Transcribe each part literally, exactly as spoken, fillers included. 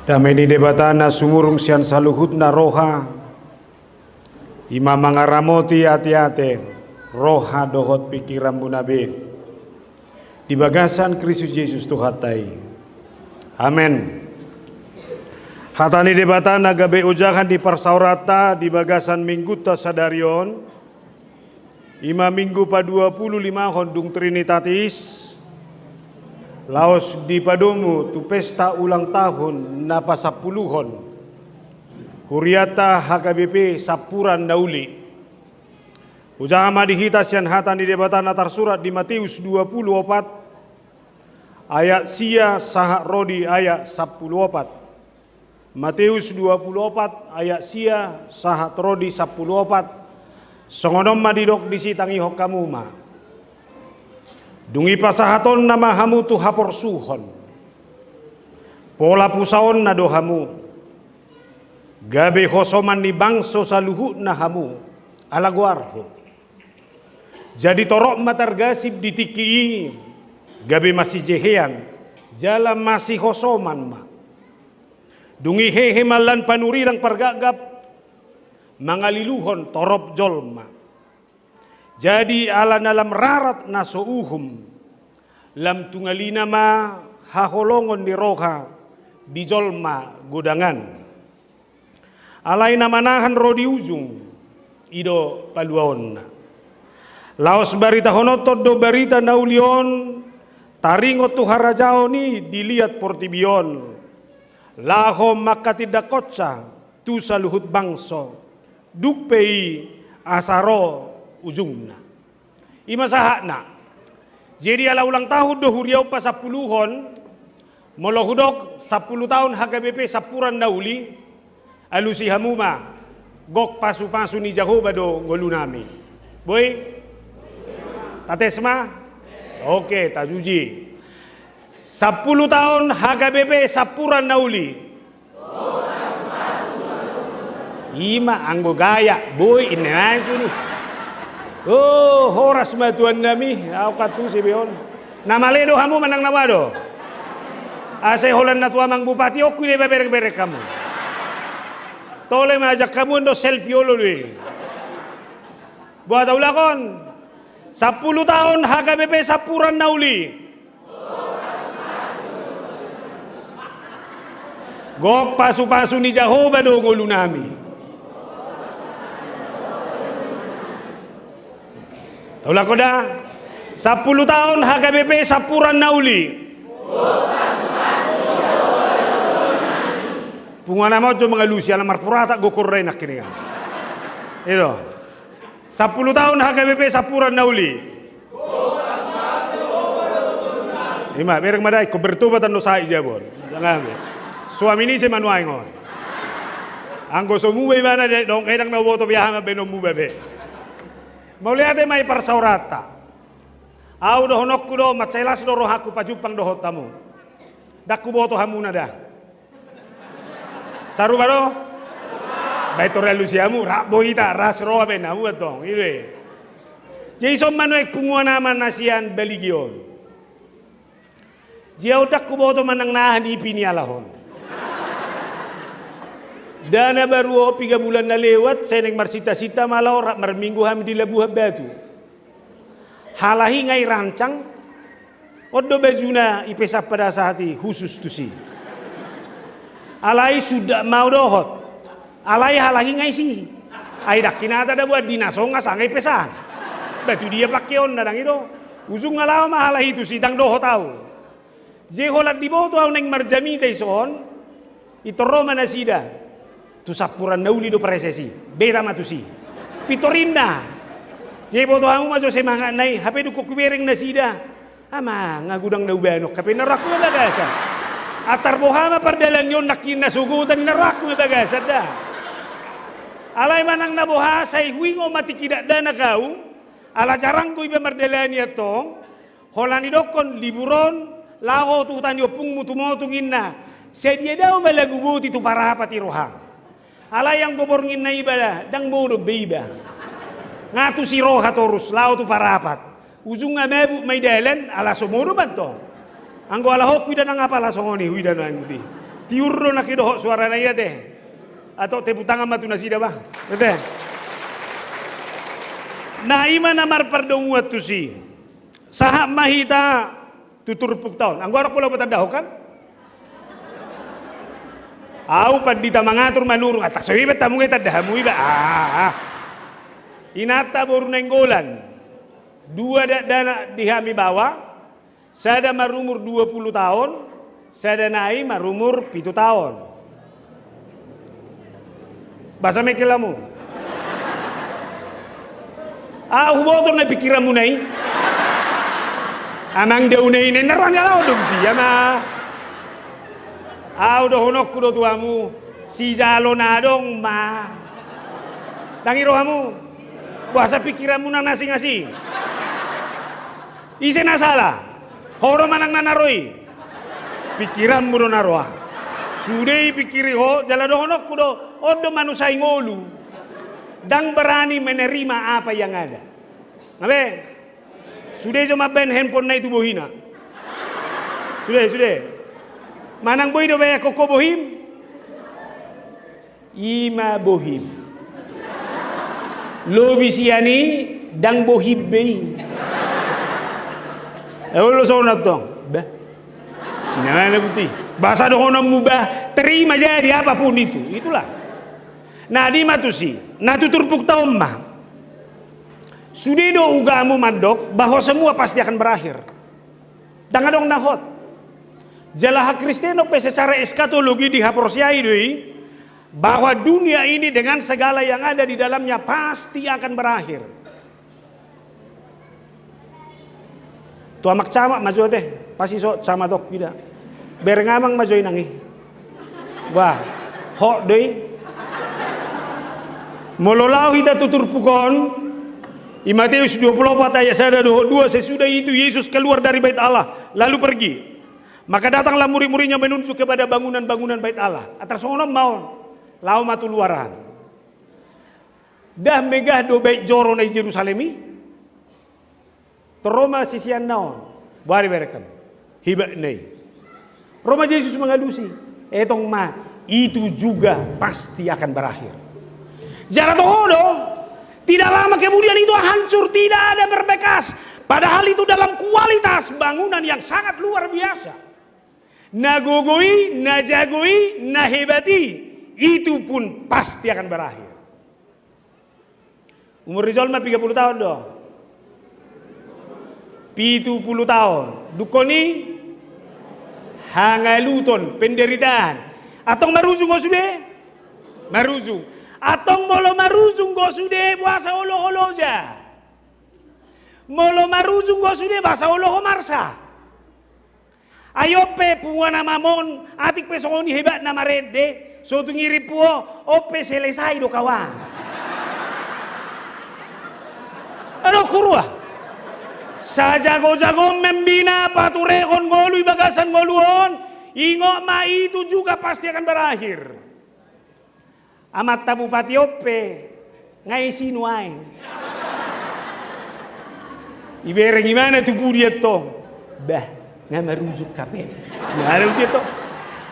Dame ni Debata na sumurung sian saluhutna roha, i ma mangaramoti ateate, roha dohot pingkiranmuna be, di bagasan Kristus Jesus Tuhanta i. Amen. Hata ni Debata na gabe ojahan di parsaoranta di bagasan minggunta sadari on, i ma minggu paduapululimahon dung Trinitatis, laos dipadomu tu pesta ulang tahun na pasampuluhon hurianta H K B P Sampuran Na Uli. Hujaha ma di hita sian hata ni Debata na tarsurat di Mateus dua pulu opat ayat sia sahat ro di ayat sampulu opat. Mateus dua pulu opat ayat sia sahat ro di sampulu opat. Songon on ma didok disi, tangihon hamu ma. Dung i pasahatonna ma hamu tu haporsuhon, pola pusaonna do hamu, gabe hosoman ni bangso saluhutna hamu ala goarhu. Jadi torop ma targasip di tingki i, gabe masijehean jala masihosoman ma. Dung i hehe ma lan panurirang pargapgap mangaliluhon torop jolma. Jadi ala na lam rarat na so uhum, lam tungalina ma haholongon ni roha di jolma godang an. Alai na manahan ro di ujung, i do paluaonna. Laos baritahononton do barita na uli on taringot tu harajaon i di liat portibi on, laho mangkatindangkonsa tu saluhut bangso, dung pe i asa ro ujungna. I ma sahatna. Jadi ala ulang tahun do huria on pasampuluhon, molo hudok sampulu taon H K B P Sampuran Na Uli, alusi hamu ma, gok pasupasu ni Jahowa do ngolunami. Boi? Tates ma? Oke, tajuji. Sampulu taon H K B P Sampuran Na Uli. I ma anggo gaya, boi inna langsung i. Oh, horas ma tuannami, au kantusi be on. Na male do hamu manang na boha do? Asa holan na tu amang bupati on, hudok i do bereng-bereng hamu. Tole ma ajak hamu on do selfie olo do i. Boha taulakon? Sampulu taon H K B P Sampuran Na Uli. Gok pasupasu ni Jahowa do ngolunami. Taulakon da. Sampulu taon H K B P Sampuran Na Uli. Punguan nama on jo mangalusi, ala marpuratak gokor da i nangkiningan. I do. Sampulu taon H K B P Sampuran Na Uli. I ma, bereng ma da i, ingkon bertobat an do sahat i jabu on. Jangan be. Suami ni ise ma nuaeng on? Anggo so muba ibana, dang, dang na huboto be aha ma baenon muba be. Mauliate ma i parsaoranta. Au dohononku do, mansai las do rohangku pajumpang dohot hamu. Dang huboto hamuna da. Sarupa do? Baen torus alusi hamu, rap do hita, ras roha baen hamu antong, i do i. Jadi songon i ma nuaeng punguan nama na sian Baligi on. Jadi au dang huboto manang na aha nipi ni halak on. Ndada baru on piga bulan na lewat, sai naeng marsinta-sinta ma halak on, rap marminggu hami di Labuhan Batu. Halak i nga i rancang, on do bajuna i pesan pada saat i khusus tusi. Alai suda ma au dohot. Alai halak i nga isi. Ai dang hinata da boan dinas on nga sanga i pesan. Ba tu dia pakeonna, dang i do. Ujungna laho ma halak i tusi, dang dohot au. Jadi holan diboto au naeng marjamita i son, pintor ro ma nasida. Tu Sampuran Na Uli do praeses i. Beta ma tusi. Pintor inna. Jadi boto hamu ma jo semangatna i, hape dung hubereng nasida. Amang, nga godang na hubahen on, hape inna rohangku ma bagasan. Antar boha ma pardalan ni on nangkin na sogot an, inna rohangku ma bagasan da. Alai manang na boha, sai huingot ma tingki dakdanak au, ala jarang do iba mardalani antong, holan didokkon libur on, laho tu huta ni ompungmu tu Motung inna, sadia dao ma lagu boti tu Parapat i roham. Alai anggo borngin na iba da, dang modom be iba. Nga tusi roha torus, laho tu Parapat. Ujungna mabuk ma i dalan, ala so modom antong. Anggo halak on huida nang apala songon i, huida nang i. Tiur do nangkin dohot suarana i ate. Atau tepuk tangan ma tu nasida bah. Ate. Na i ma na marpardomuan tusi. Sahat ma hita tu turpukta on. Anggo adong pola patandahon kan? Au pandita mangatur manurung, atak so iba tamu ngai tanda hamu iba. Ah, ah. Inanta boru Nainggolan. Dua dakdanak di hami baoa, sada marumur dua pulu taon, sada nai marumur pitu taon. Boasa mengkel hamu? Ah, huboto na pikiranmuna i. Amang dauna i ninna rohana laho dong dia ma. Au dohononku do tu hamu, sijalo na adong ma. Ndang i rohamu? Boasa pikiranmuna na asing-asing? Ise na sala? Ho do manang na na ro i? Pikiranmu do na ro ah. Sude i pikiri ho, jala dohononku do, on do manusia i ngolu. Ndang berani menerima apa yang ada. Nga be? Sude jo mambaen handphone na i tu bohina. Sude, sude. Manang boi do baen ho bohim? I ma bohim. Lobi sian i ndang bohim be i. Eh, olo songon antong. Bah. Ina mana putih. Boasa dohononmu bah, terima jadi apapun itu. Itulah. Na di ma tusi. Na tu turpukta on ma. Sude do ugamu mandok bahwa semua pasti akan berakhir. Ndang adong na hot. Jala hakristenon pe secara eskatologi dihaporseai do i bahwa dunia ini dengan segala yang ada di dalamnya pasti akan berakhir. Tu amang camat ma jo ate, pasti so camat on hida. Bereng amang ma jo inang i. Wah, hot do i. Molo laho hita tu turpuk on, i Mateus dua pulu opat ayat sada dohot dua, sesudah itu Yesus keluar dari Bait Allah, lalu pergi. Maka datanglah murid-muridnya menunjuk kepada bangunan-bangunan Bait Allah. Atar songon on ma on, laho ma tu luaran. Dah megah do bait joro na i Jerusalem i? Ro ma siseanna on, boha dibereng? Hebatna i. Ro ma Jesus mangalusi, etong ma, itu juga pasti akan berakhir. Jala toho do, tidak lama kemudian itu hancur, tidak ada berbekas. Padahal itu dalam kualitas bangunan yang sangat luar biasa. Na gogo i, na jago i, na hebat i, itu pun pasti akan berakhir. Umur ni jolma piga pulu taon do? Pitu pulu taon. Dungkon i? Hangaluton, penderitaan. Antong marujung do sude? Marujung. Antong molo marujung do sude, boasa olo ho loja? Molo marujung do sude, boasa olo ho marsak? Ai on pe punguan amam on, atik pe songon i hebatna marende, so tung irimpu ho, on pe selesai do kawan. Adong hurua. Sajago-jago membina, paturehon ngolu i bagasan ngolu on, ingot ma, itu juga pasti akan berakhir. Amanta bupati on pe nga isi nuaeng. Ibereng imana tu pudi antong. Bah, nga marujung hape. Nga marujung antong.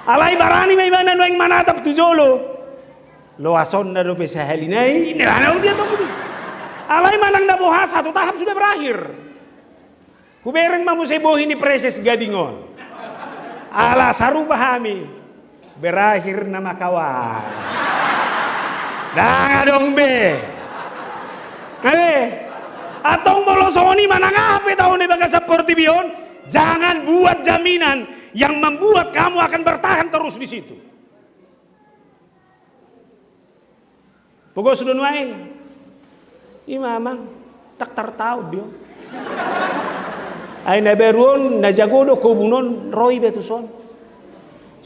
Alai barani ma imana nuaeng manatap tu jolo. Loasonna dope sahali nai, nga marujung antong pudi. Alai manang na boha, satu tahap sudah berakhir. Hubereng ma muse bohi ni Praeses Gading on. Ala sarupa hami, berakhir nama kawan. Ndang adong be. Nga be? Antong molo songon i manang aha pe taon i bagasan portibi on, jangan buat jaminan yang membuat kamu akan bertahan terus di situ. Pogos do nuaeng. I ma amang, ndang tartaon do i on. Ai na baru on, na jago do kobun on, ro iba tuson.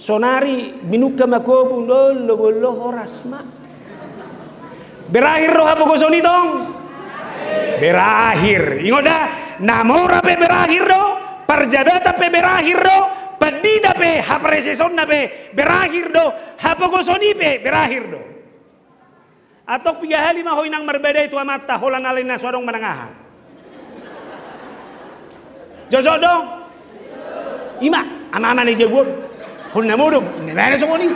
Sonari minungka ma kobun, olo, olo, horas ma. Berakhir do hapogoson i tong? Berakhir. Ingot da, na mora pe berakhir do, parjabatan pe berakhir do, pandita pe, hapraesesonna pe berakhir do, hapogoson i pe berakhir do. Antong piga hali ma ho inang marbadai tu amanta holan alai na so adong manang aha? Jojok do? I ma, ama-ama na i jabu on. Hon na modom, na mana songon i.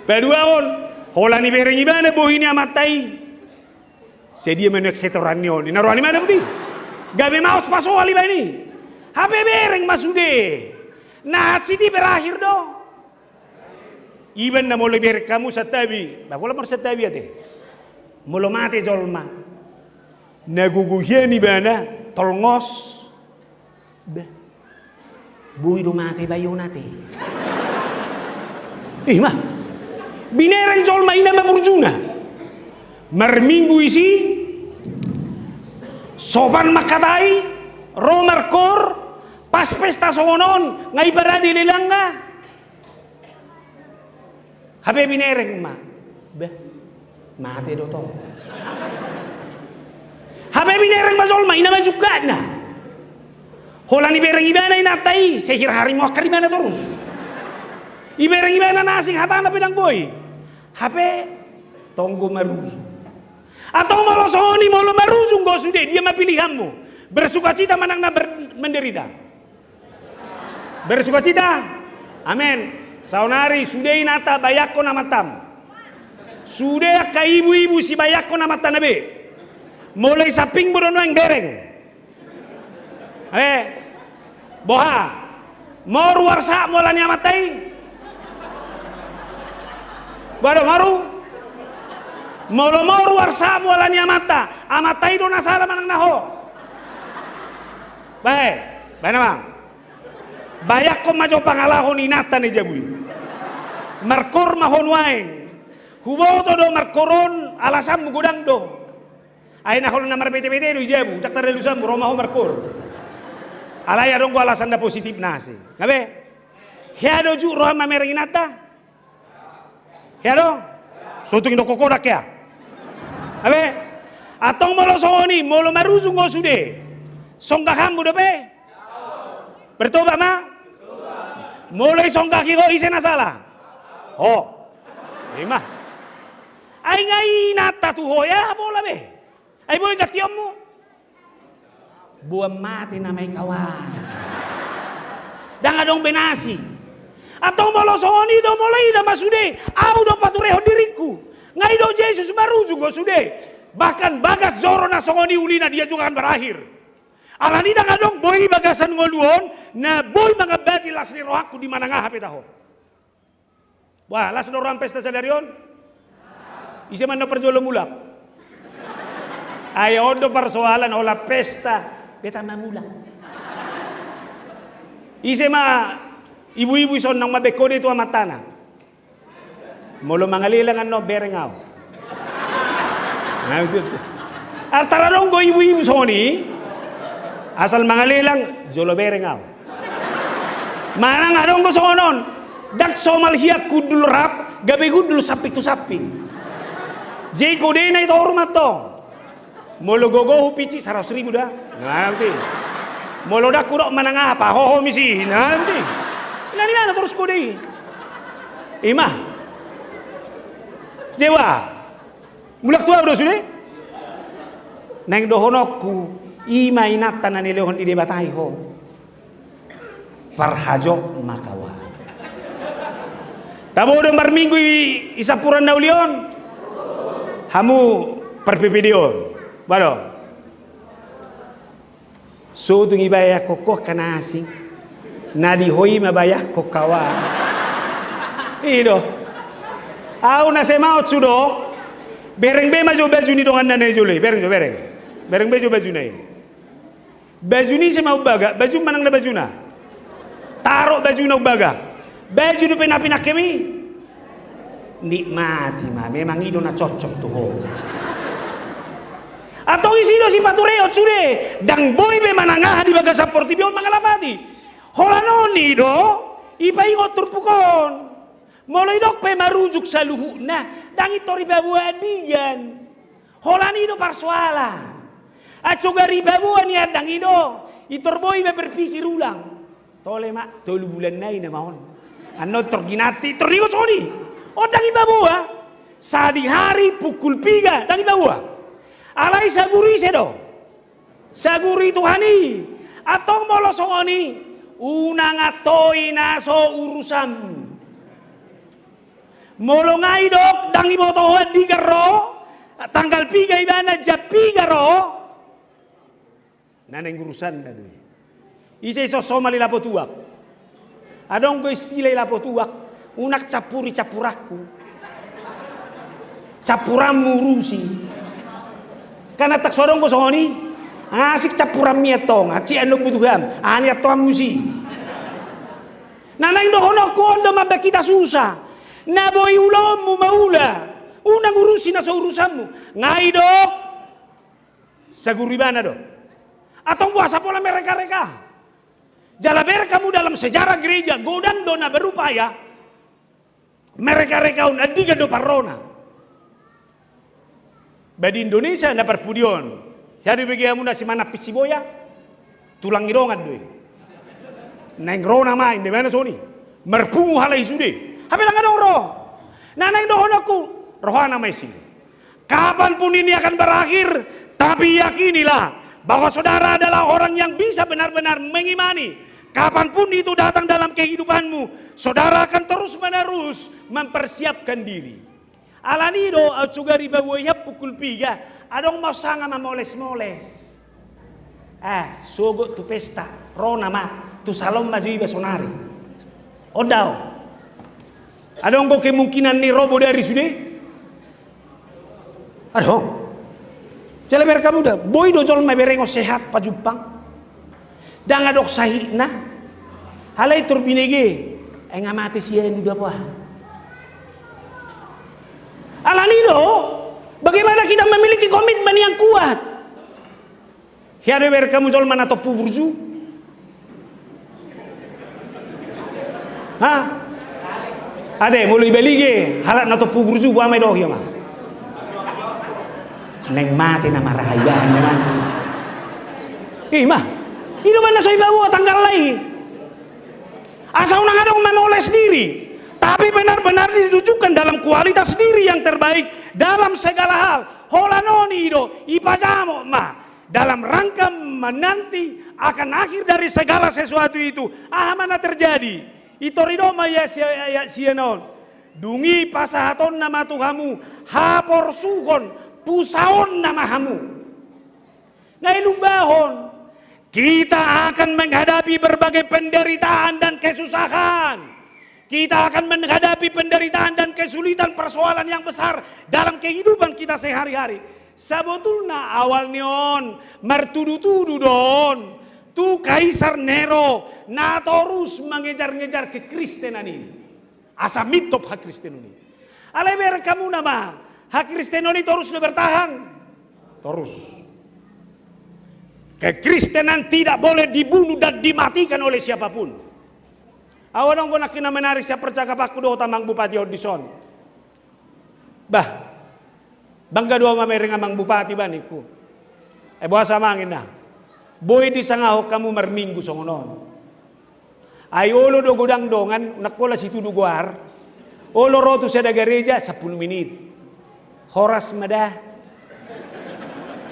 Paduahon, holan ibereng ibana bohi ni amanta i. Sadia ma nuaeng setoran ni on i, na roha ni mana buti. Gabe maos pasoal ibana i. Hape bereng ma sude. Na hansit i berakhir do. Iba na molo ibereng hamu santabi, ba pola marsantabi ate. Molo mate jolma, na gogo hian ibana, tolngos. Bah. Boi do mate bayo nate. Ima. Binereng jolma i nama burjuna. Marminggu isi, sopan mangkatai, ro markoor, pas pesta songon on, nga iparade lelangna. Hape binereng ma. Bah. Mate do tong. Hape binereng ma jolma i nama jungkatna. Holan ibereng ibana inanta i, sehir hari muakkar ibana torus. Ibereng ibana na asing hatana pe ndang boi. Hape tong do marujung. Antong molo songon i, molo marujung do sude, dia ma pilihanmu? Bersukacita manang na ber-, menderita? Bersukacita? Amen. Saonari sude inanta, bayangkon amantam. Sude angka ibu-ibu, sibayangkon amantana be. Molo i sampingmu do nuaeng, bereng. Eh, boha? Moru arsakmu ala ni amanta i? Boha do, moru? Molo moru arsakmu ala ni amanta, amanta i do na sala manang na ho? Bae, baen amang. Bayangkon ma jo pangalaho ni inanta na i jabu i. Markoor ma ho nuaeng. Huboto do markoor on alasanmu godang do. Ai na holan na marbete-bete do i jabu, ndang tardalusanmu, ro ma ho markoor. Alai adong do alasan na positif na asa. Nga be? Hea do jut roham mamereng inanta? Hea do? Sotung i do kokodak hea. Nga be? Antong molo songon i, molo marujung do sude, songgakhanmu dope? Bertobat ma? Molo isonggaki ho, ise na sala? Ho. Ima. Ai nga inanta tu ho, ya bola be. Ai boi gantionmu? Boan mate nama i kawan. Ndang adong be na asing. Antong molo songon i do, molo ida ma sude, au do paturehon diringku. Nga i do Jesus marujung do sude. Bahkan bagas joro na songon i ulina, dia juga akan berakhir. Alani ndang adong boi bagasan ngolu on na boi mangambati las ni rohangku di manang aha pe taho. Wah, las do roham pesta sadari on? Ise ma na parjolo mulak? Ai on do parsoalan, holan pesta, beta ma mulak. Ise ma ibu-ibu ison naung mambaen kode tu amantana? Molo mangalelang annon, bereng au. Nah, itu, itu. Antara adong do ibu-ibu songon i, asal mangalelang, jolo bereng au. Manang adong do songon on, ndang somal hian hundul rap, gabe hundul samping tu samping. Jadi kodena i toru ma antong. Molo gogo hupici saratus ribu da. Nanti. Molo ndang hudok manang aha, pahoho misi. Nanti. Nani mana torus kode i? Ima. Dewa. Mulak tu au do sude? Naeng dohononku, ima inanta na nilehon ni Debata i ho. Parhajop ma kawan. Tabo do marminggu i, i sampuran na uli on? Hamu parpipidi on. Boha do? Sotung i bayangkon ho angka na asing. Na di ho i ma bayangkon kawan. I do. Au na semaot sudok. Bereng be ma jo baju ni donganna na i jolo i. Bereng jo, bereng. Bereng be jo bajuna i. Baju ni ise ma umbaga, baju manang na bajuna? Taro bajuna umbaga. Baju dope na pinangke i. Nikmati ma, memang i do na cocok tu ho. Antong ise do sipaturehon sude, ndang boi be manang aha di bagasan portibi on mangalapati. Holan on i do, ipaingot turpuk on. Molo idok pe marujung saluhutna, ndang intor ipaboa andigan. Holan i do parsoalan. Ancogar ipaboa nian ndang i do, intor boi ma berpikir ulang. Tole ma, tolu bulan nai nama on. Annon tor ginanti, tor ingot songon i. On ndang ipaboa. Sadihari pukul piga, ndang ipaboa. Alai saguru ise do? Saguru i Tuhan i. Antong molo songon i, Unang antoi na so urusanmu. Molo nga didok, ndang diboto ho andigan ro, tanggal piga ibana, jam piga ro, na naeng urusanna do i. Ise i so somal i lapo tuak. Adong do istilah i lapo tuak, unang campuri campuranku. Campuranmu urusi. Kan antong so adong do songon i. Asing campuranmi antong, hansit annon butuham, aha ni antongmu si. Na naeng dohononku on do mambaen hita susa. Na boi ulaonmu maula, unang urusi na so urusanmu. Nga didok, saguru ibana do. Antong boasa pola mereka-reka? Jala bereng hamu dalam sejarah gereja, godang do na berupaya mereka-reka on, andigan do parrona. Ba di Indonesia na parpudi on, hea do ibege hamu na si Manampin Siboya? Tulang ni dongan do i. Naeng ro nama, inda ibana songon i. Marpungu halak i sude. Hape ndang adong ro. Na naeng dohononku, rohana ma i si. Kapanpun ini akan berakhir, tapi yakinilah bahwa saudara adalah orang yang bisa benar-benar mengimani. Kapanpun itu datang dalam kehidupanmu, saudara akan terus-menerus mempersiapkan diri. Alani do, au sugari paboa i pukul piga, adong ma sanga mamoles-moles. Eh, sogot tu pesta, ro nama, tu salon ma jo iba sonari. Onda on. Adong do kemungkinan ni ro bodari sude? Adong. Jala bereng hamu da, boi do jolma berengon sehat pajumpang. Ndang adong sahitna. Alai tor binege, ai nga mate sian uda poa. Alani do, bagaimana kita memiliki komitmen yang kuat? Hea do bereng hamu jolma na tompu burju? Ha? Ate, molo ibalige halak na tompu burju, boha ma idokhon i ma? Naeng mate na marhaha ibahan na mansu. I ma. I do umbahen na so ipaboa tanggal lai. Asa unang adong mamoles diri, tapi benar-benar ditunjukkan dalam kualitas diri yang terbaik dalam segala hal. Holan on i do, ipajamot ma dalam rangka menanti akan akhir dari segala sesuatu itu. Aha ma na terjadi? Itor didok ma i ayat sia on. Dung i pasahatonna ma tu hamu haporsuhon, pusaonna ma hamu. Nga dilumbahon. Kita akan menghadapi berbagai penderitaan dan kesusahan. Kita akan menghadapi penderitaan dan kesulitan, persoalan yang besar dalam kehidupan kita sehari-hari. Sabotulna awal ni on martudu-tudu do on tu Kaisar Nero na torus mangejar-ngejar kekristenan i. Asa mintop hakristenon i. Alai bereng hamu nama, hakristenon i torus do bertahan? Torus. Kekristenan tidak boleh dibunuh dan dimatikan oleh siapapun. Au adong do nangkin na menarik sian percakapanku dohot amang bupati on dison. Bah, bangga do au mamereng amang bupati bah ningku. Ai boasa amang inna? Boi disangahon hamu marminggu songon on. Ai olo do godang dongan, nang pola situdu goar. Olo ro tu sada gareja, sampulu menit. Horas ma da.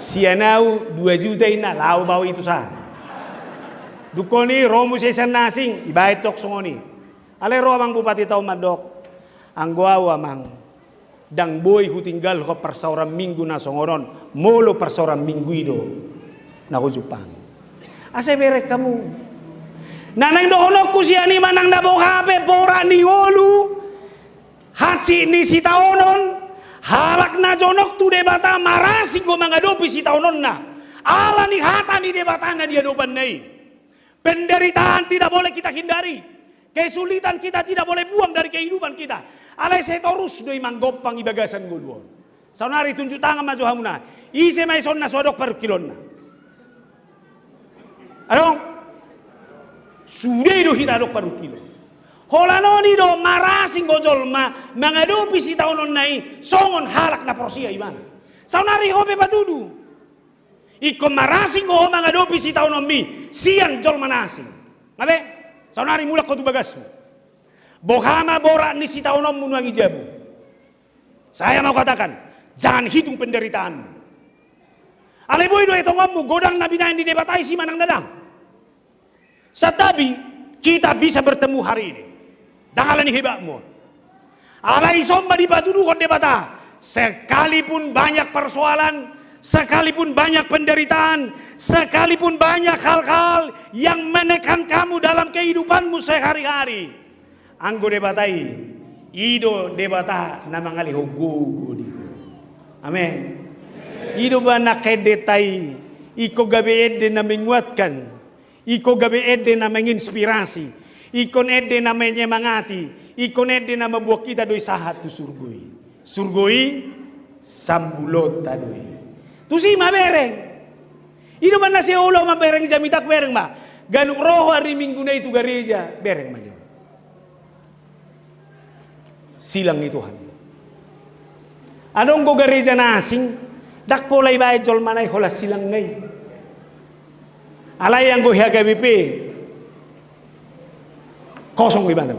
Sian au dua juta inna, laho ma au i tusan. Dungkon i ro muse sian na asing, ibaen tong songon i. Alai ro amang bupati ta on mandok, anggo au amang, ndang boi hutinggalhon parsaoran minggu na songon on, molo parsaoran minggu i do na hujumpang. Asa bereng hamu. Na naeng dohononku sian i manang na boha pe borat ni ngolu, hansit ni sitaonon, halak na jonok tu Debata marasing do mangadopi sitaononna. Ala ni hata ni Debata na di adopanna i. Penderitaan tidak boleh kita hindari. Kesulitan kita tidak boleh buang dari kehidupan kita. Alai sai torus do i manggompang i bagasan ngolu on. Saonari tunjuk tangan ma jo hamuna. Ise ma ison na so adong parungkilonna? Adong? Sude do hita adong parungkilon. Holan on i do marasing do jolma mangadopi sitaononna i songon halak na porsea ibana. Saonari ho pe patudu. Ingkon marasing do ho mangadopi sitaononmi sian jolma na asing. Nga be? Saonari mulak ho tu bagasmu. Boha ma borat ni sitaononmu nuaeng i jabu? Saya mau katakan, jangan hitung penderitaanmu. Alai boi do etongonmu godang na binahen ni Debata i si manang na dang. Santabi, kita bisa bertemu hari ini. Dang alani hebatmu. Alai ison ma dipatuduhon Debata, sekalipun banyak persoalan, sekalipun banyak penderitaan, sekalipun banyak hal-hal yang menekan kamu dalam kehidupanmu sehari-hari, anggo Debata i, i do Debata na mangalehon gogo di ho. Amen. I do ba nangkin endenta i, ingkon gabe ende na menguatkan. Ingkon gabe ende na menginspirasi, ingkon ende na menyemangati, ingkon ende na mamboan hita do i sahat tu surgo i. Surgo i sambulonta do i. Tusi ma bereng. I do ma na sai olo ma bereng, jamita bereng ma. Ganup ro ho ari Minggu na i tu gareja, bereng ma dia. Silang ni Tuhan. Adong do gareja na asing, ndang pola ibaen jolma na i holan silangna i. Alai anggo H K B P, kosong ibana.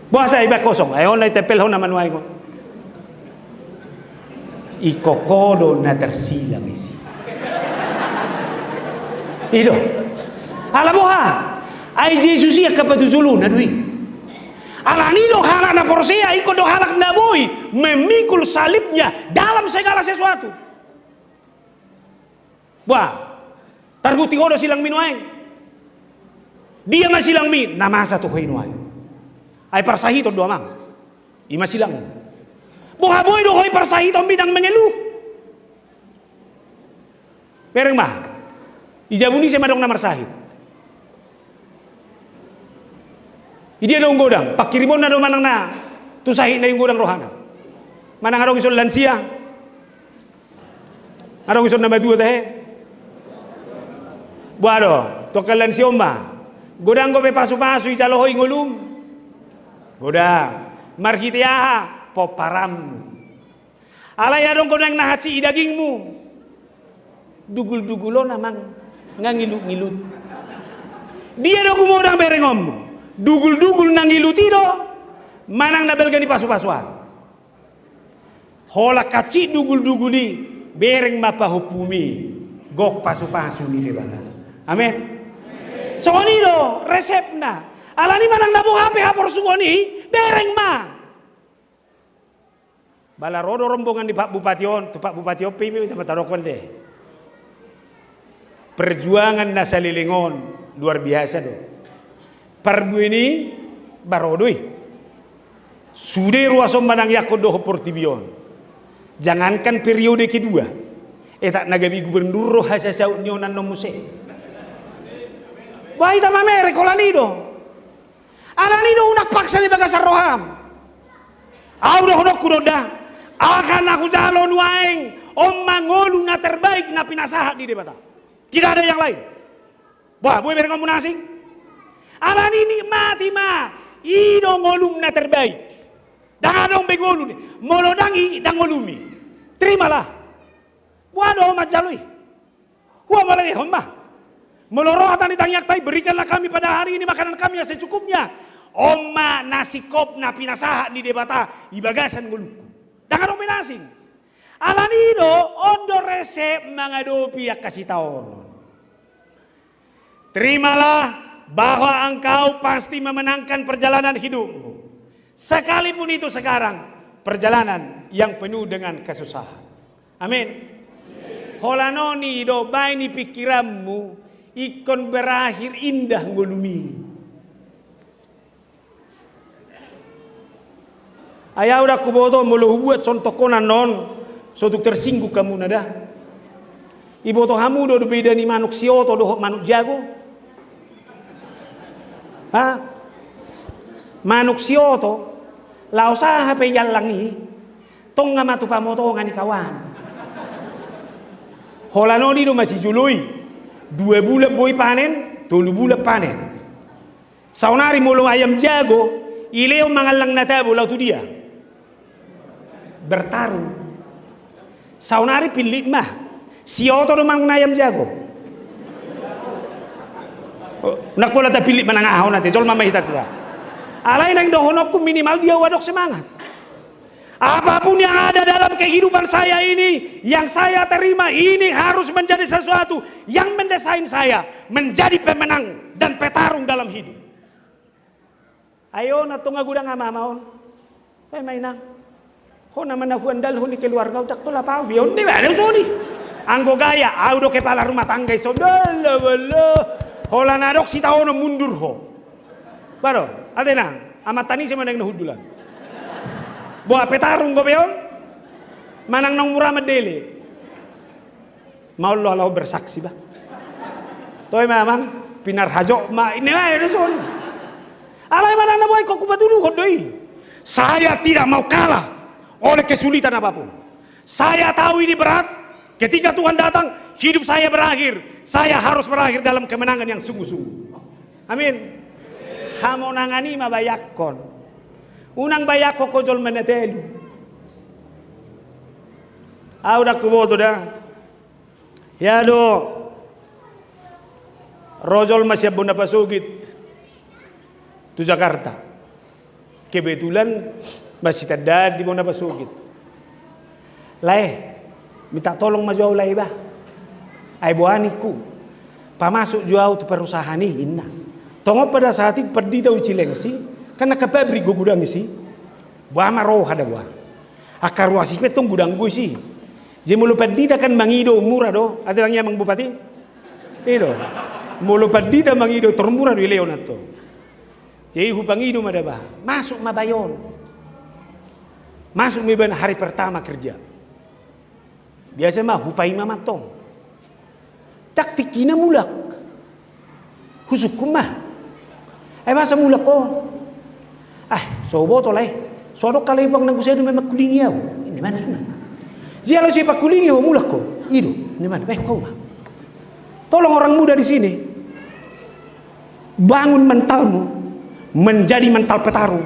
Boasa ibaen kosong? Ai on na i tempel ho na manuai on. Ingkon ho do na tarsilang i si. I do. Ala boha? Ai Jesus i angka patujolona do i. Alani do halak na porsea ingkon do halak na boi memikul salibnya dalam segala sesuatu. Bah, targuti ho do silangmi nuaeng. Dia ma silangmi, na masa tu ho i nuaeng. Ai parsahiton do amang. I ma silangmi. Boha boi do ho i parsahitonmi ndang mengeluh. Bereng ma. Di jabu ni ise ma adong na marsahit? Di dia do umgodang, pangkirimonna do manang na tu sahitna i umgodang rohana. Manang adong ison lansia. Adong ison na matua tahe. Boha do, tu angka lansia on ma. Godang dope pasupasu ijalo ho i ngolum. Godang. Marhite aha? Pomparanmu. Alai adong godang na hansit di dagingmu. Duguldugul on amang, nga ngilutngilut. Dia do gumodang berengonmu? Duguldugul na ngilut i do, manang na balga ni pasupasu an? Holan hansit duguldugul i, bereng ma pahompumi, gok pasupasu ni Debata. Amen. Songon i do resepna. Alani manang na boha pe haporsuhon i, bereng ma. Bala ro do rombongan ni Pak Bupati on, tu Pak Bupati on pe i ma tadokhon de. Perjuangan na saleleng on luar biasa do. Parbue ni i ba ro do i. Sude ruas on manang iangkon dohot portibi on. Jangankan periode kedua. Etak na gabe gubernur do hasasaut ni on annon muse. Bah, hita mamereng holan i do. Alani do unang paksa di bagasan roham. Au dohononku do da, aha na hujalo nuaeng, on ma ngolu na terbaik na pinasahat ni Debata. Tidak ada yang lain. Bah, boi berengonmu na asing. Alani nikmati ma, i do ngolum na terbaik. Ndang adong be ngolu ni. Molo ndang i, ndang ngolum i. Terimalah. Boha do manjalo i? Hua molo dihon ma. Molo ro hata ni tangiangta i, berikanlah kami pada hari ini makanan kami yang secukupnya. On ma na singkop na pinasahat ni Debata di bagasan ngolungku. Ndang adong be na asing. Alani do, on do resep mangadopi angka sitaonon. Terimalah bahwa engkau pasti memenangkan perjalanan hidupmu. Sekalipun itu sekarang perjalanan yang penuh dengan kesusahan. Amin. Holan on i do, baen i pikiranmu, ingkon berakhir indah ngolum i. Ai au ndang huboto molo hubuat songon on, so tung tersinggung hamuna da. Iboto hamu do beda ni manuk sioto dohot manuk jago? Ha? Manuk sioto, laos aha pe iallang i, tonga ma tu pamotongan i kawan. Holan on i do masijolo i. Dua bulan boi panen, tolu bulan panen. Saonari molo ayam jago, ilehon mangallang na tabo, laho tu dia? Bertarung. Saonari pillit ma. Sioto do manang na ayam jago? Oh, ndang pola tapillit manang aha on ate, jolma ma hita, hita. Alai naeng dohononku, minimal dia ua adong semangat. Apapun yang ada dalam kehidupan saya ini, yang saya terima ini harus menjadi sesuatu yang mendesain saya menjadi pemenang dan petarung dalam hidup. Ai on antong godang amama on. Toe ma inang. Ho nama na huandalhon di keluarga, ndang tolap au be on, ninna ma songon i. Anggo gaya, au do kepala rumah tangga i songon, bala, bala. Holan adong sitaonon mundur ho. Baru, ate inang, amanta ni ise ma naeng na hundul an. Boha, petarung ho be on. Manang naung mura mandele. Maol do ala ho bersaksi bah. Toe ma amang, pinarhajok ma, ninna ma songon i. Alai manang na boha ingkon hupatuduhon do i. Saya tidak mau kalah oleh kesulitan apapun. Saya tahu ini berat. Ketika Tuhan datang, hidup saya berakhir. Saya harus berakhir dalam kemenangan yang sungguh-sungguh. Amin. Hamonangan i ma bayangkon. Unang bayangkon ho jolma na telu. Au ndang huboto da. Hea do ro jolma sian bona pasogit tu Jakarta. Kebetulan masitandaan di bona pasogit. Lae, minta tolong ma jo au lae bah. Ai boha ningku, pamasuk jo au tu perusahaan i, ninna. Tongon pada saat i pandita i Cilengsi, kan angka pabrik do godang disi. Boha ma roha da boha. Angka ruas i pe tong godang do disi. Jadi molo pandita kan mangido mura do, ate inang i amang bupati. I do. Molo pandita mangido tor mura do dilehon antong. Jadi hupangido ma da bah. Masuk ma bayo on. Masuk ma iba na hari pertama kerja. Biasa ma hupaima ma antong. Ndang tingkina mulak. Husungkun ma. Ai boasa mulak ho? Ah, so huboto lae. So adong halak i, boha, nanggo sai do mangkulingi au, ninna ma songon i. Jala so dipangkulingi ho mulak ho. I do, ninna ma, bahen ho ma. Tolong orang muda di sini. Bangun mentalmu menjadi mental petarung.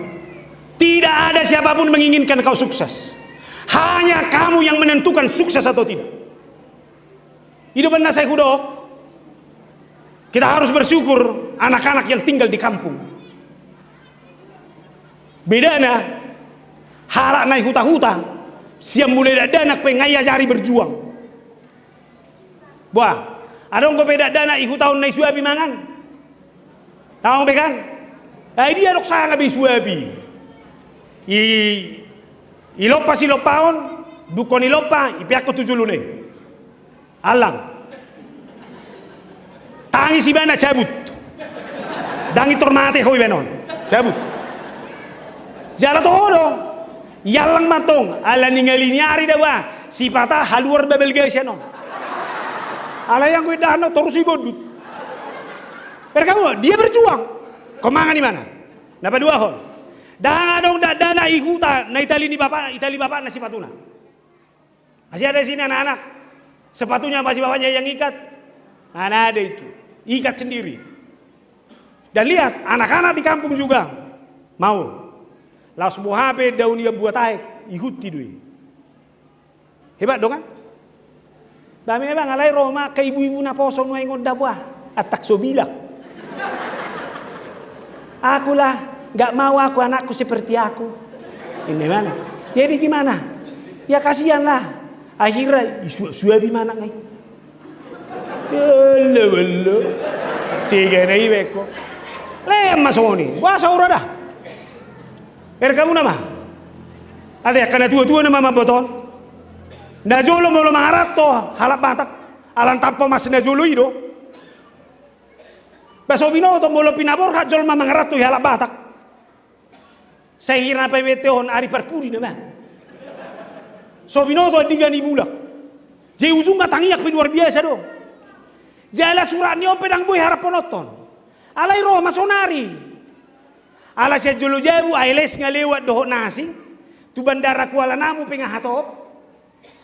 Tidak ada siapapun menginginkan kau sukses. Hanya kamu yang menentukan sukses atau tidak. I do umbahen na sai hudok. Kita harus bersyukur anak-anak yang tinggal di kampung. Bedana halak na di huta-huta, sian mulai dakdanak pe nga diajari berjuang. Boha, adong dope dakdanak di huta on na disuapi mangan? Adong be kan? Ai dia dok sanga be disuapi. I, dilompa silompaon, dungkon dilompa, dipeakhon tu jolona i. Allang. Tangis ibana, cabut. Ndang i tor mate ho iba on. Cabut. Jala toho do. Diallang ma antong, ala ningali ni ari da boha, sipata haluar babal gasian on. Alai anggo indahan on torus ibondut. Berkamu, dia berjuang. Ho mangan ibana. Na paduahon. Ndang adong dakdanak di huta na ditali ni bapa, ditali bapakna sipatuna. Masih ada di sini anak-anak. Sepatunya masih bapaknya yang ikat. Mana ada itu. Ikat sendiri. Dan lihat, anak-anak di kampung juga mau. Laos boha pe daun ia buat aek, dihuti do i. Hebat do kan? Ba memang alai ro ma angka ibu-ibu naposo nuaeng on da boha. Antak so bilak. Aku lah, nggak mau aku anakku seperti aku. Ini mana? Jadi gimana? Ya kasihan lah. Akhirna disuap-suapi ma anak i. Bala, bala. Sega na iba ingkon. Lean ma songon i. Boasa ura da. Berkamu nama. Ate angka na tua-tua nama mamboto on. Na jolo molo mangaranto halak Batak. Ala tampak mas na jolo i do. Ba so binoto molo pinaborhat jolma mangaranto di halak Batak. Sai hira na paimahon ari parpudi nama. So binoto andingan i mulak. Jadi ujungna tangiang pe luar biasa do. Jala surat ni on pe ndang boi haraphonon. Alai ro ma sonari. Ala sian Jolo Jabu, A L S nga lewat dohot na asing. Tu bandara Kuala Namu pe nga hatop.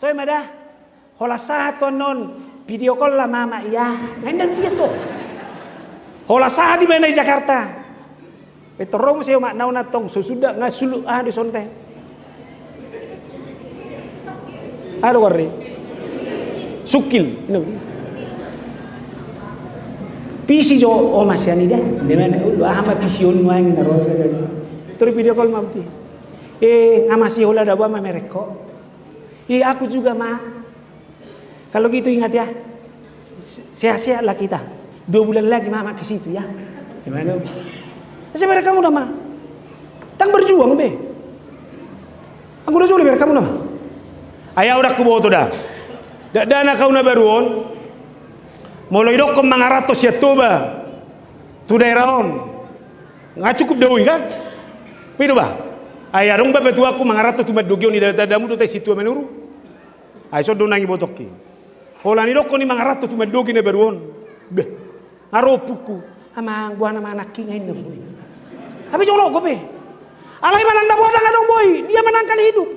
Toe ma da. Holan sahat tu annon video call-an ma amak i. Nga ndang dia to. Holan sahat ibana di Jakarta. Pintor ro muse omakna on antong, so suda nga sulu aha do songon i. Aha do goarna i. Sukil. Pisi jo oma sian i da. Aha ma pisi on nuaeng na ro. Tor video call ma amak i. Eh, nga masih hola dabo ama merek ko. Eh, aku juga ma. Kalau gitu ingat ya. Se-, sehat-sehatlah kita. Dua bulan lagi mama ke situ ya. Gimana? Saya merek kamu nama. Tang berjuang be. Anggo na jolo berek kamu nama. Ai au dang huboto da. Dakdanak au na baru on. Molo idokkon mangaranto sian Toba tu daerah on. Nga cukup da ui kan? Pido ba. Ai adong ba batuaku mangaranto tu mandogi on, i da tandamu do tai sintua manuru. Ai songon do nang ibotongki. Holan idokkon i mangaranto tu mandogi na baru on. Beh. Nga ro ompuku. Amang, boha nama anakki nga inna songon i. Tapi jolo go be. Alai manang na boha dang adong boi, dia menangkan hidup.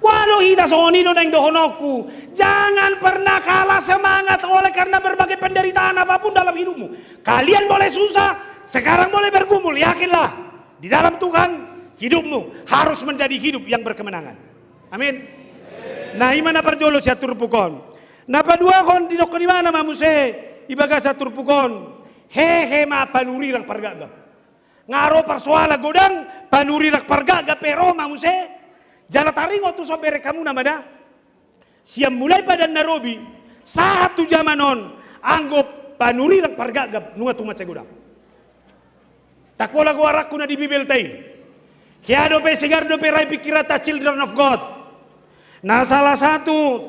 Boha do hita songon i do naeng dohononku. Jangan pernah kalah semangat oleh karena berbagai penderitaan apapun dalam hidupmu. Kalian boleh susah, sekarang boleh bergumul, yakinlah. Di dalam Tuhan, hidupmu harus menjadi hidup yang berkemenangan. Amin. Na i ma na parjolo sian turpuk on. Na paduahon didokkon ibana ma muse i bagasan turpuk on. Hehe ma panurirang pargapgap. Nga ro parsoalan godang, panurirang pargapgap pe ro ma muse. Jala taringot tu son berek hamu nama da. Sian mulai Padan na Robi, sahat tu jaman on, anggo panurirang pargapgap nunga tung mansai godang. Ndang pola goaranku na di Bibelta i. Hea dope, segar dope, rai pikiranta, children of God. Na salah satu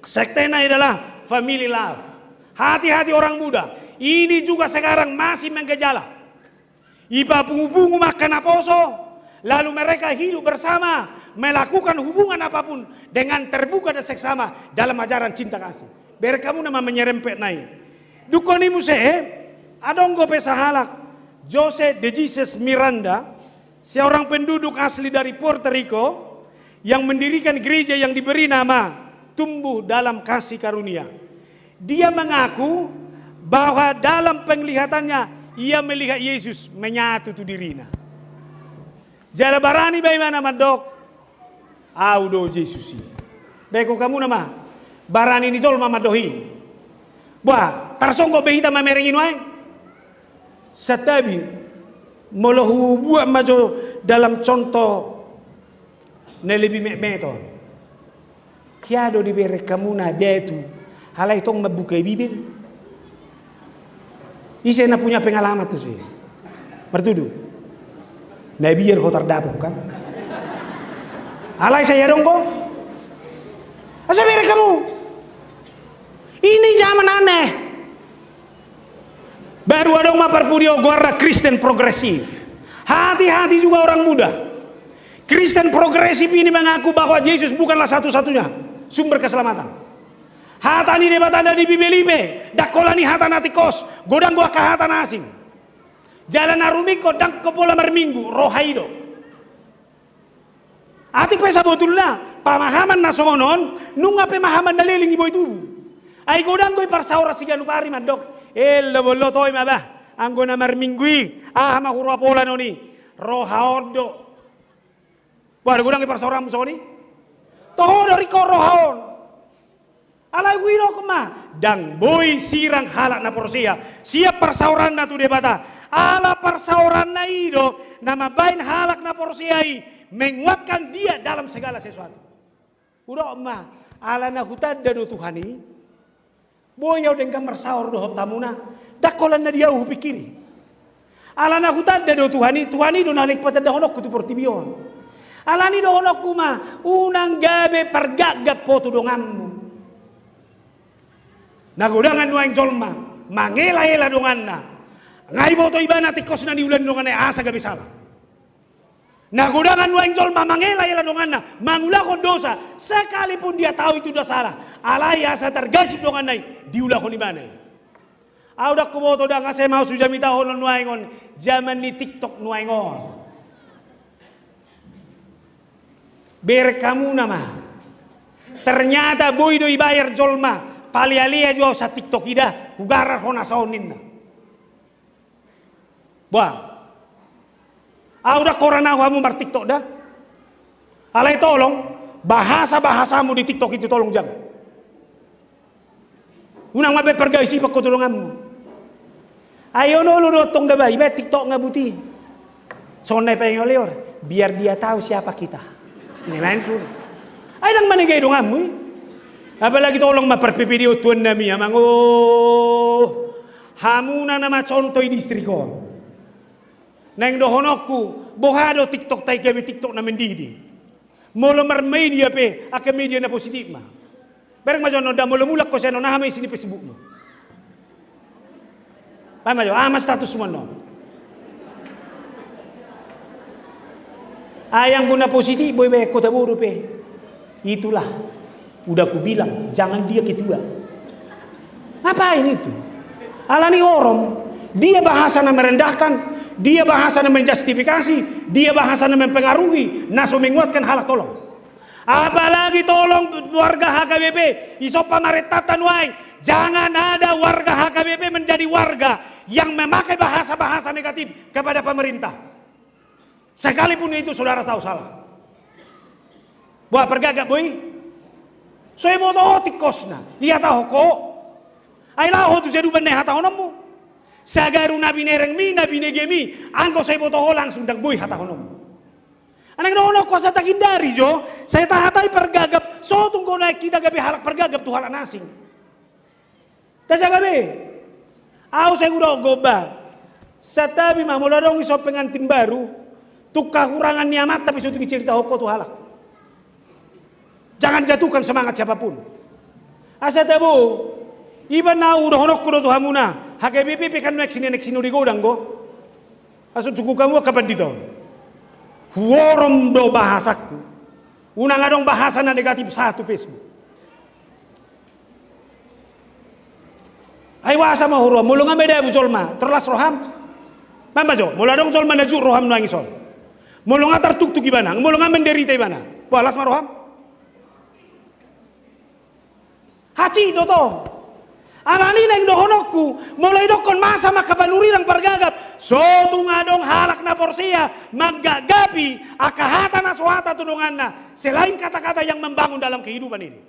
sektena adalah family love. Hati-hati orang muda. Ini juga sekarang masih menggejala. Ipapungu-pungu ma angka naposo, lalu mereka hidup bersama, melakukan hubungan apapun dengan terbuka dan seksama dalam ajaran cinta kasih. Berek hamu nama menyerempet na i. Dungkon i muse, adong dope sahalak, Jose de Jesus Miranda, seorang penduduk asli dari Puerto Rico, yang mendirikan gereja yang diberi nama Tumbuh Dalam Kasih Karunia. Dia mengaku bahwa dalam penglihatannya, ia melihat Yesus menyatu tu dirina. Jala barani ba ibana mandok, au do Jesus i. Berek hamu nama, barani ni jolma mandok i. Boha, tarsonggot be hita mamereng i nuaeng? Santabi, molo hubuat ma jo dalam contoh na lebih metmet on. Hea do diberek hamu na datu, alai tong mambuka Bibel. Ise na punya pengalaman tu si. Martudu. Na biar ho tardapot kan. Alai sai adong do. Asa berek hamu. Ini zaman aneh. Baru adong ma parpudi on goarna Kristen progresif. Hati-hati juga orang muda. Kristen progresif ini mengaku bahwa Yesus bukanlah satu-satunya sumber keselamatan. Hata ni Debata na di Bibel i pe, ndang holan i hata na tingkos, godang do angka hata na asing. Jala na rumingkot ndang pola marminggu, roha i do. Atik pe sabotulna, pamahaman na songon on, nunga pemahaman na leleng i boi tubu. Ai godang do i parsaoran siganup ari mandok, elo bollo toe ma bah, anggo na marminggu i, aha ma huroha pola non i, roha on do. Bah, godang i parsaoranmu songon i? Toho do ringkot roha on. Alai huidokkon ma, ndang boi sirang halak na porsea sian parsaoranna tu Debata. Ala parsaoranna i do na mambahen halak na porsea i menguatkan dia dalam segala sesuatu. Hudok ma, ala na hutanda do Tuhan i. Boi au denggan marsaor dohot hamuna, ndang holan na di au hupingkiri. Ala na hutanda do Tuhan i, Tuhan i do na naeng patandahononku tu portibi on. Alani dohononku ma, unang gabe pargapgap ho tu donganmu. Na godangan nuaeng jolma mangela-ela donganna. Nga iboto ibana tingkos na niula ni donganna i asa gabe sala. Na godangan nuaeng jolma mangela-ela donganna, mangulahon dosa, sekalipun dia tahu itu dosa salah, alai asa targasip donganna i, diulahon ibana i. Au ndang huboto ndang asa ma au sujamita holan nuaeng on, jaman ni TikTok nuaeng on. Berek hamuna ma. Ternyata boi do ibayar jolma, palealea jo au sian TikTok i da, hugarar ho na saon ninna. Bah. Au ndang holan au hamu martiktok da. Alai tolong, bahasa-bahasamu di TikTok itu tolong jaga. Unang mambahen pargaisipan ho tu donganmu. Ai on olo do tong da bah, ibahen TikTok nga buti. Songon na i paingot lior, biar dia tahu siapa kita. Ini main suruh. Ai ndang manegai donganmu i. Apalagi tolong ma parpepede on tuan nami amang oh. Hamuna nama contoh i distrik on. Naeng dohononku, boha do TikTok tai gabe TikTok na mendidi. Molo marmedia pe, angka media na positif ma. Bereng ma jo annon da molo mulak ho sian on aha ma isi ni Facebookmu. Baen ma jo, aha ma statusmu annon. Ai anggo na positif boi baen kota bodo pe. Itulah. Udah kubilang, jangan dia ketua. Ngapain itu? Alani orom, dia bahasa na merendahkan, dia bahasa na menjustifikasi, dia bahasa na mempengaruhi, na so menguatkan halak tolong. Apalagi tolong warga H K B P, isompa marentanta nuaeng, jangan ada warga H K B P menjadi warga yang memakai bahasa-bahasa negatif kepada pemerintah. Sekalipun itu saudara tahu salah. Boha pargagap boi? So iboto ho tingkosna, ihatahon ho. Ai laho ho tu siadupan na ihatahononmu. Sagaru na binerengmi, na binegemi, anggo so iboto ho langsung ndang boi hatahononmu. Naeng dohononku asa tahindari jo, sai tahatai pargagap, so tung do naeng hita gabe halak pargagap tu halak na asing. Tajaga be. Au sai hudok gomba. Santabi ma molo adong ison pengantin baru, tung kahurangan ni amanta pe so tung iceritahon ho tu halak. Jangan jatuhkan semangat siapapun. Asa tabo, iba na hudohononku do tu hamuna, H K B P pe kan nuaeng sinenek sinodi godang do. Asa cukup hamu angka pandita on. Huorom do bahasangku. Unang adong bahasa na negatif sahat tu Facebook. Ai boasa ma huroha, molo nga madabu jolma, tor las roham. Baen ma jo, molo adong jolma na jut roham nuaeng ison. Molo nga tartuktuk ibana, molo nga menderita ibana. Boha, las ma roham. Hansit do tong. Alani naeng dohononku, molo idokkon masa ma angka panurirang pargagap, so tung adong halak na porsea manggagapi angka hata na so hata tu donganna, selain kata-kata yang membangun dalam kehidupan ini.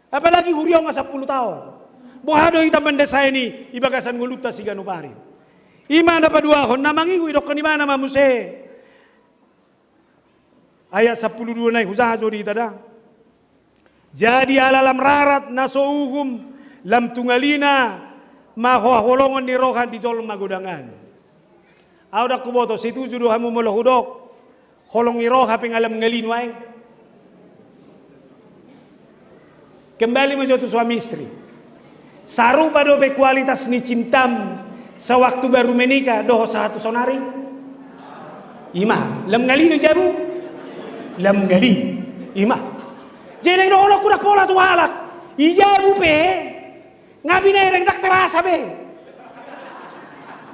Apalagi huria on nga sampulu taon. Boha do hita mandasaen i, i bagasan ngolunta siganup ari. I ma na paduahon, na mangihu idokkon ibana ma muse. Ayat sampulu dua nai hujaha jo di hita da. Jadi ala lam rarat na so uhum, lam tungalina ma haholongon ni roha di jolma godang an. Au ndang huboto, setuju do hamu molo hudok holong ni roha pe nga lam ngali nuaeng? Kembali ma jo tu suami istri. Sarupa dope kualitas ni cintam sewaktu baru menikah dohot sahat tu saonari? I ma, lam ngali do i jabu? Lam ngali. I ma. Jadi naeng dohononku ndang pola tu halak. I jabu pe nga binereng ndang terasa be.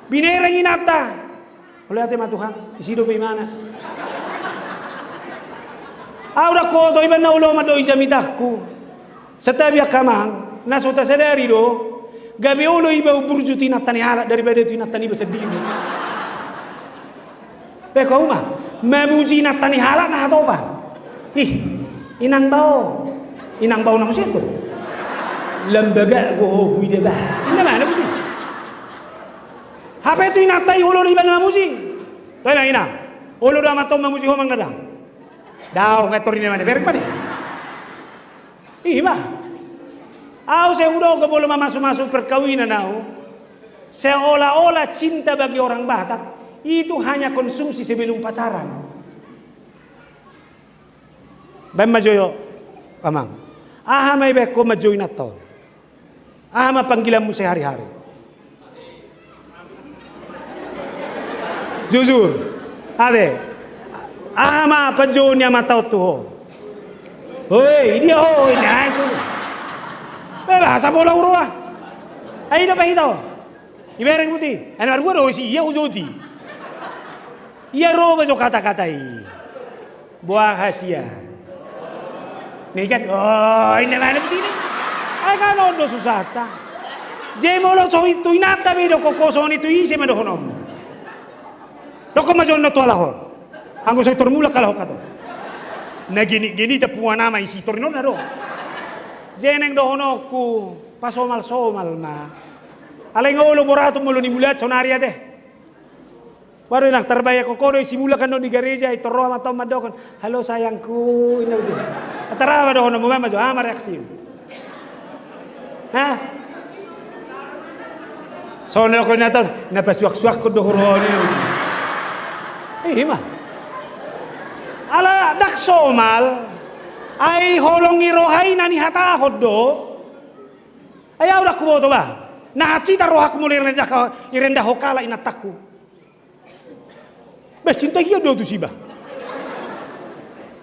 Binereng inanta. Mauliate ma Tuhan, isi dope imana. Au ndang huboto, iba na olo ma do i jamitangku. Santabi angka amang, na so tasadari do, gabe olo iba umburju tu inanta ni halak daripada tu inanta niba sandiri. Pe ho ma, mamuji inanta ni halak na hatopan. Ih, inang bao. Inang bao na muse tu. Lam bagak goho huida bah. Inang mana budi? Hape tu inanta i olo do iba na mamuji. Toe ma inang. Olo do amanta on mamuji ho manang ndang? Daong, nga tor i na mana, bereng ma de. I ma. Au sai hudok molo mamasu-masu perkawinan au, seolah-olah cinta bagi orang Batak itu hanya konsumsi sebelum pacaran. Baen ma jo amang. Aha ma ibaen ho manjou inanta on? Aha ma panggilanmu sehari-hari? Jujur. Ate. Aha ma panjouon ni amanta on tu ho? Hoi, dia ho, ini aja. Bebas, apa ulah uroa? Ayo, dapat hita ho. Ibereng buti. Anak dua do si ia ujoti. Ia ro ma jo kata-kata i. Boha hasian. Ni kan, oh, inda mana begini. Ai kan on do susahta. Jadi molo so itu inanta be dokkon ho songon itu ise ma dohononmu. Dokkon ma jo on tu halak on. Anggo so itor mulak halak on kato. Na gini-gini ta puan ama isi tor inonna do. Jadi naeng dohononku pasomal-somal ma. Alai nga olo borat molo ni mulak sonari ate. Baru inang tarbayangkon ho do i, simulak annon di gareja i, tor ro amanta on mandokhon, "Halo sayangku," inna uju. Antara ma dohononmu, ma jo, aha ma reaksimu? Ha? Songon na dokhon inanta on, "Na pasuaksuakkon do huroha on," inna uju. Ima. Ala ndang somal, ai holong ni roha i na nihatahon do. Ai ahu ndang huboto bah. Na hansit rohangku molo irendahon, irendahon halak inantangku. Bah, cinta hian do tusi bah.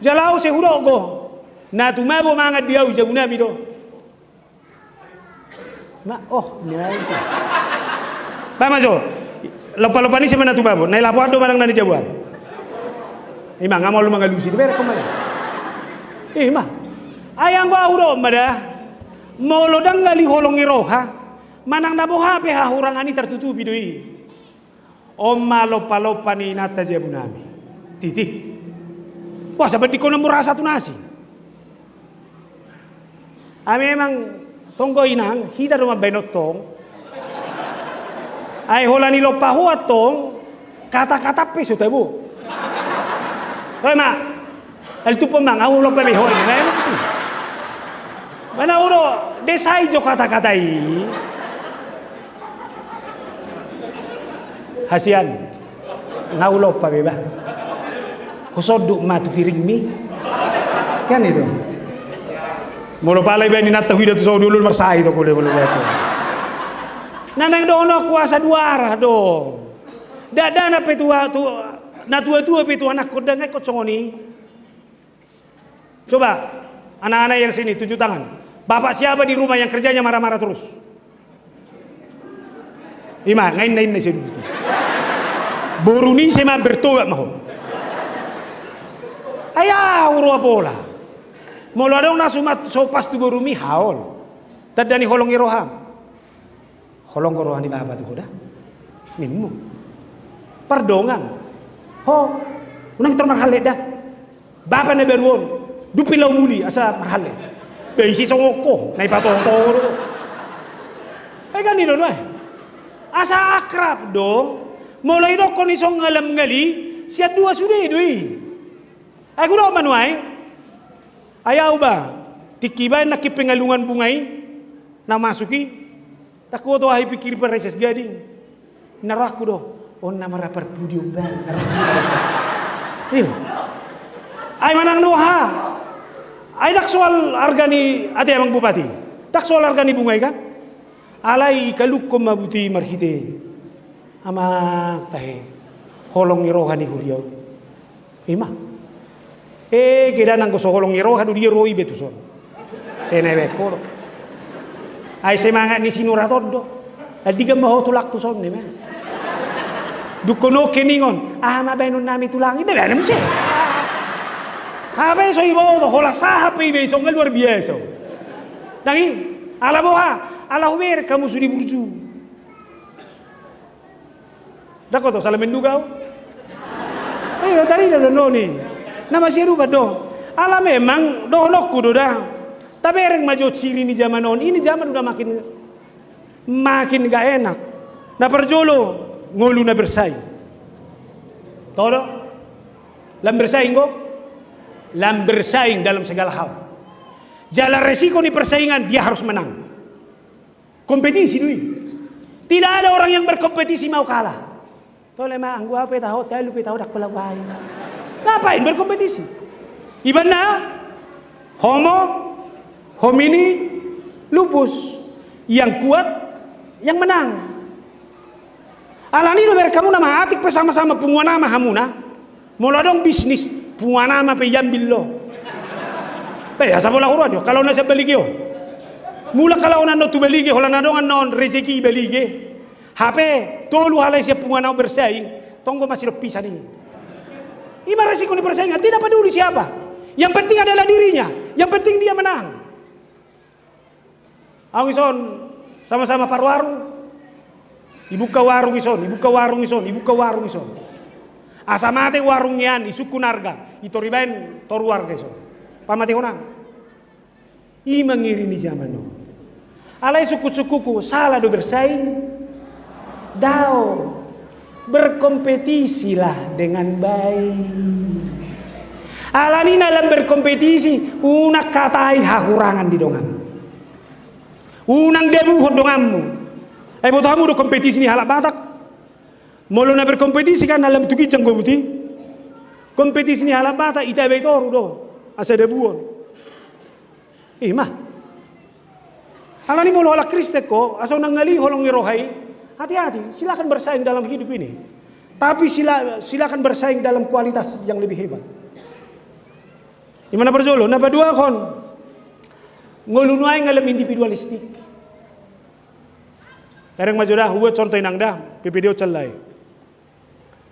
Jala ahu sai hudok do. Na tumabo mangan di ahu jabunami do. Ma, oh, ni ahu. Bah, ma jo. Lompa-lompa ni ise ma na tumabo. Na i lapoan do manang na nijaboan. Ima, nga malu mangalusi. Diberek ho ma. Ima. Ai anggo ahu do ma da. Molo ndang ngali holong ni roha. Manang na boha pe hahurangan i tartutupi do i. On ma lompa-lompa ni inanta jabunami. Titi. Wah, sabat di kona murasa tu nasi. Ai memang tonggo inang, hita do mambaen on tong. Ai holan i lompa ho antong, kata-kata pe so tabo. Oi ma. Altup ma, ahu lompa be ho i, na enak tu. Mana udo, desai jo kata-kata i. Hasian. Nga ahu lompa be bah. Husonduk ma tu piringmi. Kan itu. Molo pala iba ni nanta huida tu saudi ulul marsai tu kule molo baca. Na naeng dohononku asa dua arah do. Dakdanak pe tu, tu, na tua-tua pe tu anakkon ndang ingkon songon i. Coba, anak-anak yang sini, tunjuk tangan. Bapak siapa di rumah yang kerjanya marah-marah terus? Ima, nga inna-inna ise dulu tu. Boru ni ise ma bertobat ma ho. Ai ahu ro pola. Molo adong na sumat so pas tu borumi haol. Tanda ni holong ni roham. Holong do roha ni bapa tu ho da. Ninmu. Pardongan. Ho. Unang tor marhallet da. Bapa na baru on. Dumpi laho muli asa marhallet. Be ise songon ho. Na ipatongtong do. Ai kan i do nuaeng. Asa akrab do. Molo idokkon i songon alam ngali. Sian dua sude do i. Ai hudok ma nuaeng. Ai ahu bah. Tingki baen nangkin pengalungan bunga i. Na masuk i. Ndang huboto ahu i pikir pareses gading. Na rohangku do. On na mara parpudi on bah. Na rohangku do. Ima. Ai manang do ha. Ai ndang soal arga ni ate amang bupati. Ndang soal arga ni bunga i kan. Alai ikalungkon ma buti marhite. Amang tahe. Holong ni roha ni huria on. Ima. E, keda nanggo so holong ni roha do dia ro iba tuson. Sai na ibaen ho do. Ai semangat ni Sinurat on do. Andigan ma ho tulang tuson, ninna. Dung ho kening on, aha ma baenonnami tulang i, da baen muse. Hape so iboto, holan sahat pe iba i songon luar biasa. Ndang i, ala boha, ala hubereng hamu sude burju. Ndang ho to, salah menduga au. Ayo, tarida do noni. Na masiadupan do. Ala memang, dohononku do da. Tabereng ma jo ciri ni zaman on. Ini zaman udah makin, makin gak enak. Na parjolo, ngolu na bersaing. Toho do? Lam bersaing, go? Lam bersaing dalam segala hal. Jala resiko ni persaingan, dia harus menang. Kompetisi do i. Tidak ada orang yang berkompetisi mau kalah. Tole ma, anggo au pe taho, talu pe taho, ndang pola uain. Ngapain berkompetisi? Ibanna, homo, homini, lupus. Yang kuat, yang menang. Alani do bereng hamu nama, atik pe sama-sama punguan ama hamuna. Molo adong bisnis, punguan ama pe iambil do. Pe, asa pola huroha do, kalau na sian balige on. Mula kalau na tu balige, holan adong annon rezeki balige. Hape, tolu halai sian punguan au bersaing, tonggo masidompisan i. Ima resiko ni persaingan, tidak peduli siapa. Yang penting adalah dirinya, yang penting dia menang. Ahu ison, sama-sama parwarung. Ibuka warung ison, ibuka warung ison, ibuka warung ison. Asa mate warung nian, isungkun arga, itor ibaen toru arga ison. Pamatehon an. Ima ngeri ni zaman on. Alai sungkun-sungkunku, salah do bersaing? Daong. Berkompetisilah dengan baik. Alani na lam berkompetisi, unang hatai hahurangan di donganmu. Unang dabuhon donganmu. Ai boto hamu do kompetisi ni halak Batak? Molo na berkompetisi kan na lam tu ginjang godang i. Kompetisi ni halak Batak, itabe i toru do. Asa dabuhon. Ima. Alani molo halak Kristen ho, asa unang ngali holong ni roha i, hati-hati, silakan bersaing dalam hidup ini. Tapi sila, silakan bersaing dalam kualitas yang lebih hebat. Ima na parjolo, na paduahon, ngolu nuaeng lam individualistik. Bereng ma jo da, hubuat contoh inang da, P P D O callai.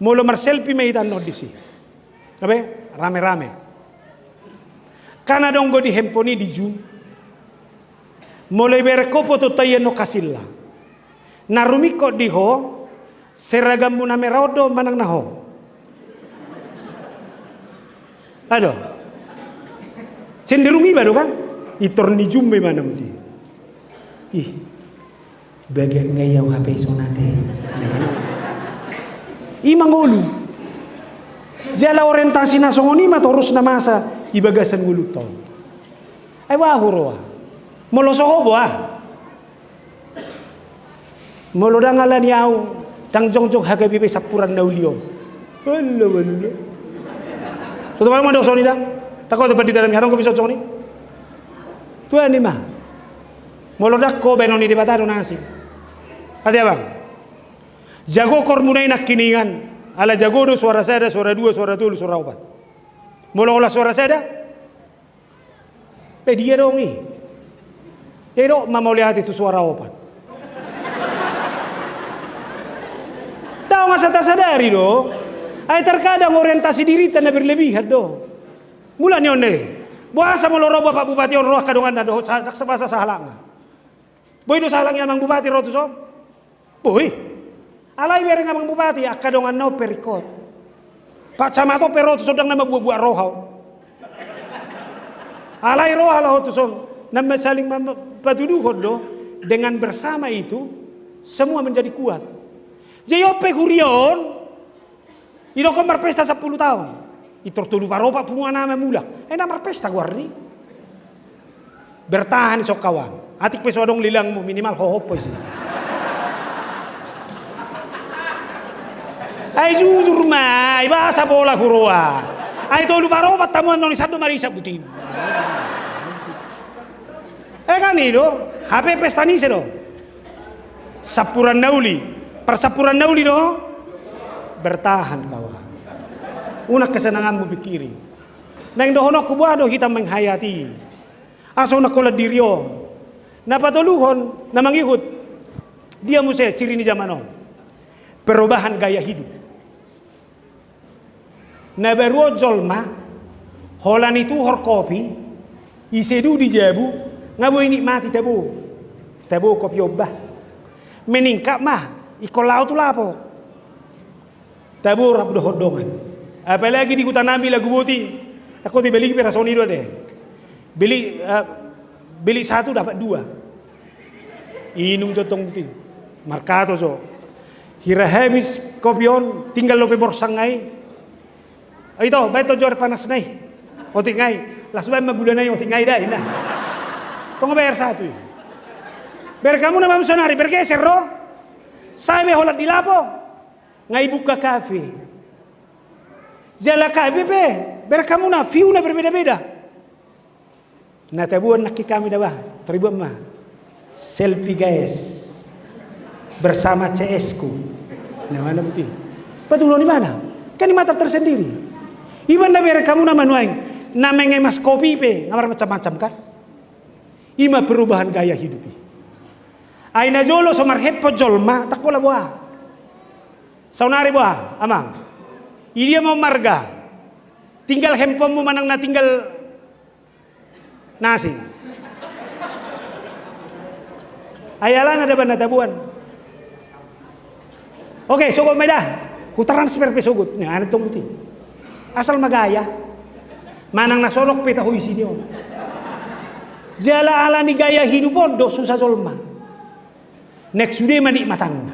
Molo marselfie ma hita annon disi. Abe, rame-rame. Kan adong do di handphone i di zoom. Molo ibereng ho foto ta i annon hasilla. Na rumingkot di ho, seragammu na merah on do manang na ho. Ado. Cenderung iba do kan? Itor ni zoom be mana muti. Ih. Baga nga i au hape sonate. Ima ngolu. Jala orientasi na songon i ma torus na masa i bagasan ngolunta on. Ai boha huroha. Molo so ho boha. Molo ndang alani au, ndang jongjong H K B P sampuran na uli on. Olo, olo. So tu ma dosoni da. Tako tu pandita nami, adong ho bisa songon i. Tuani ma. Molo ndang ho, baenon ni Debata do na asing. Ate abang. Jago kormuna i nangkiningan. Ala jago do suara sada, suara dua, suara tolu, suara opat. Molo holan suara sada, pe dia dong i. Dia dong ma mauliate tu suara opat. Dang asa tasadari do. Ai terkadang orientasi dirita na berlebihan do. Mulak ni on dei. Boasa molo ro Bapak Bupati on ro angka donganna dohot sa-, ndang sapasa sahalakna. Boi do sahalak ni Amang Bupati ro tuson? Boi. Alai bereng Amang Bupati, angka donganna on pe ringkot. Pak Camat on pe ro tuson, ndang na mambuat-buat roha on. Alai roha laho tuson, na saling mem-, patuduhon do, dengan bersama itu, semua menjadi kuat. Jadi on pe huria on, Didok marpesta sampulu taon. Itor tolu paropat punguan na mamulak. Ai na marpesta goarni. Bertahan i so kawan. Atik pe so adong lilangmu, minimal hohop pe isi. Ai jujur ma, ai boasa pola huroha. Ai tolu paropat tamuan noni sando marisa butim. Eh kan i do, hape pesta ni ise do. Sampuran na uli, parsampuran na uli do. Bertahan kawan. Unang kesenanganmu pingkiri. Naeng dohononku boha do hita menghayati. Asa unang holan diri on. Na patoluhon, na mangihut. Dia muse ciri ni zaman on. Perubahan gaya hidup. Na baru on jolma, holan i tuhor kopi, i seduh di jabu, nga boi nikmati tabo. Tabo kopi on bah. Meningkat ma, ingkon laho tu lapo. Tabo rap dohot dongan. Apalagi di huta nami Laguboti. Angkon tu beli pe rasoni do ate. Beli, eh, beli satu dapat dua. Inum jo tong buti. Markato jo. Hira habis kopi on, tinggal dope borsang nga i. Ito, baen to jo air panas na i. Otik nga i. Las baen ma gula na i, otik nga i da, inna. Tong baen air satu i. Bereng hamu na mamungka sonari, bergeser ro. Sae be holan di lapo. Nga i buka kafe. Jala kafe pe, bereng hamu na, view na berbeda-beda. Na taboan nangkin hami da bah, tor dibuat ma. Selfie guys. Bersama C S ku. Na mana buti. Patulon i mana? Kan i mata tersendiri. Iba na bereng hamu na manuaeng. Na mengemas kopi pe, nga marmacam-macam kan. I ma perubahan gaya hidup i. Ai na jolo so marhandphone jolma, ndang pola boha. Saonari boha, amang. Idia ma on marga. Tinggal handphonemu manang na tinggal nasi. Ai alana da bah na taboan. Oke, sogot ma i da. Hutransfer pe sogot. Ning annon tong buti. Asal ma gaya. Manang na sodok pe taho isi ni on. Jala alani gaya hidup on do susa jolma. Naeng sude ma nikmatanna.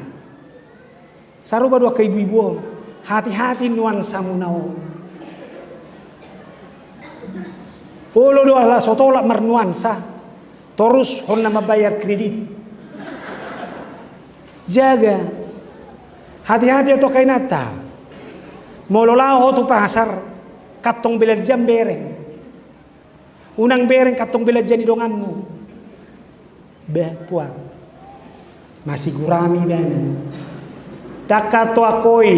Sarupa do angka ibu-ibu on, hati-hati nuansamuna on. Olo do ala so tolap marnuansa, torus hon na mambayar kredit. Jaga. Hati-hati antong angka inanta. Molo laho ho tu pasar, kantong belanjam bereng. Unang bereng kantong belanja ni donganmu. Bah, puang. Masigurami ibana. Dangka toakoi.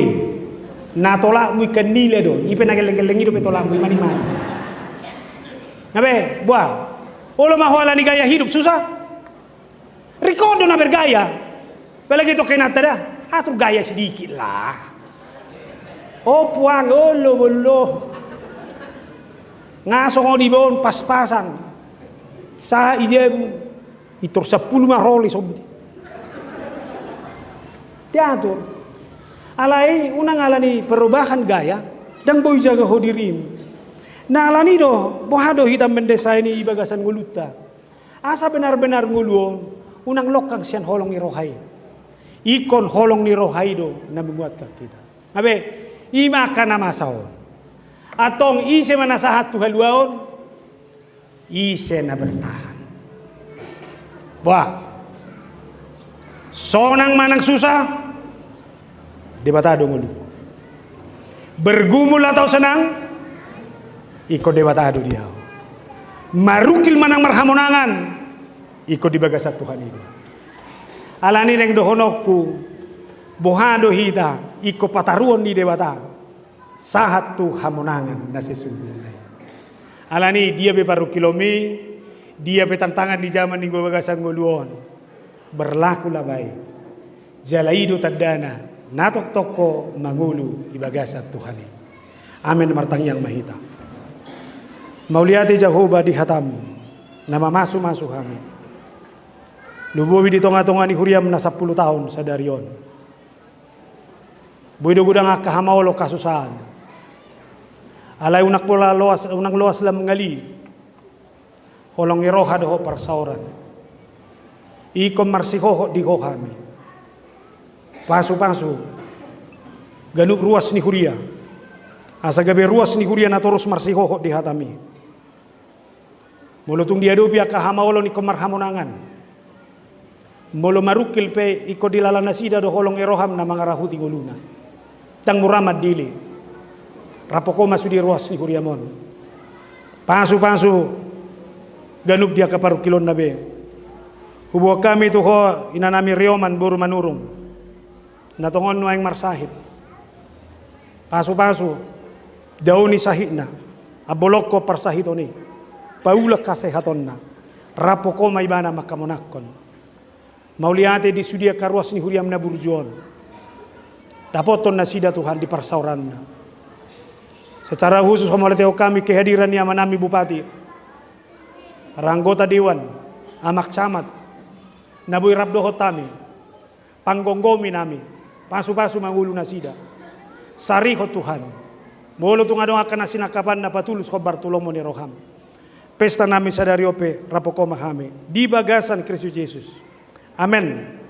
Na tolapmu ikan nila do. Ipe na gelleng-gelleng i dope tolapmu, imani-mani. Ngabe, buang. Olo ma ho ala ni gaya hidup susah. Ringkot do na bergaya. Apalagi tu angka inanta da. Atur gaya sedikit lah. O puang, olo, olo. Nga songon iba on pas-pasan. Sahat i jabu. Itor sampulu ma roli sombi. Diatur. Alai unang ala ni perubahan gaya. Ndang boi jaga ho dirim. Na ala ni do, boha do hita mendesain i bagasan ngolunta. Asa benar-benar ngolu on, unang longkang sian holong ni roha i. Ingkon holong ni roha i do na menguatkan hita. Ngabe, i ma angka na masa on. Antong ise ma na sahat tu haluaon, ise na bertahan. Bah. Sonang manang susah, Debata do ngolu. Bergumul atau senang, ingkon Debata do di ahu. Marungkil manang marhamonangan, ingkon di bagasan Tuhan i do. Alani naeng dohononku, boha do hita, ingkon pataruhon ni Debata, sahat tu hamonangan na sesungguhna i. Alani dia pe parungkilonmi, dia pe tantangan di jaman ni bagasan ngolu on. Berlakulah baik. Jala i do tandana, na tongtong ho mangolu di bagasan Tuhan i. Amen, martangiang ma hita. Mauliate Jahowa di hatamu, na mamasu-masu hami. Lumobi di tonga-tonga ni huriam na sampulu taon sadari on. Boi do godang angka hamaolon hasusaan. Alai unang pola loas, unang loas lam ngali. Holong ni roha dohot parsaoran. Ingkon marsihohot di ho hami. Pasu-pasu. Ganup ruas ni huria. Asa gabe ruas ni huria na torus marsihohot di hatami. Molo tung diadopi angka hamaolon ingkon marhamonangan. Molo marungkil pe ingkon dilala nasida do holong ni roham na mangarahuti ngoluna. Ndang mura mandele. Rap ho ma sude ruas ni huriam on. Pasu-pasu ganup di angka parungkilonna be. Huboan hami tu ho inanami Rioman boru Manurung. Na tongon nuaeng marsahit. Pasu-pasu, daoni sahitna, ambolonghon parsahiton i, paulak hasehatonna, rap ho ma ibana manghamonangkon. Mauliate di sude angka ruas ni huriam na burju on. Dapothon nasida Tuhan di parsaoranna. Secara khusus mauliate hami kehadiran ni amanami Bupati, para anggota dewan, amang camat, na boi rap dohot hami. Panggomgomi nami, pasu-pasu ma ngolu nasida. Sarihon Tuhan. Molo tung adong angka na sinangkapan na patulus hombar tu lomo ni roham. Pesta nami sadari on pe rap ho ma hami. Di bagasan Kristus Jesus. Amen.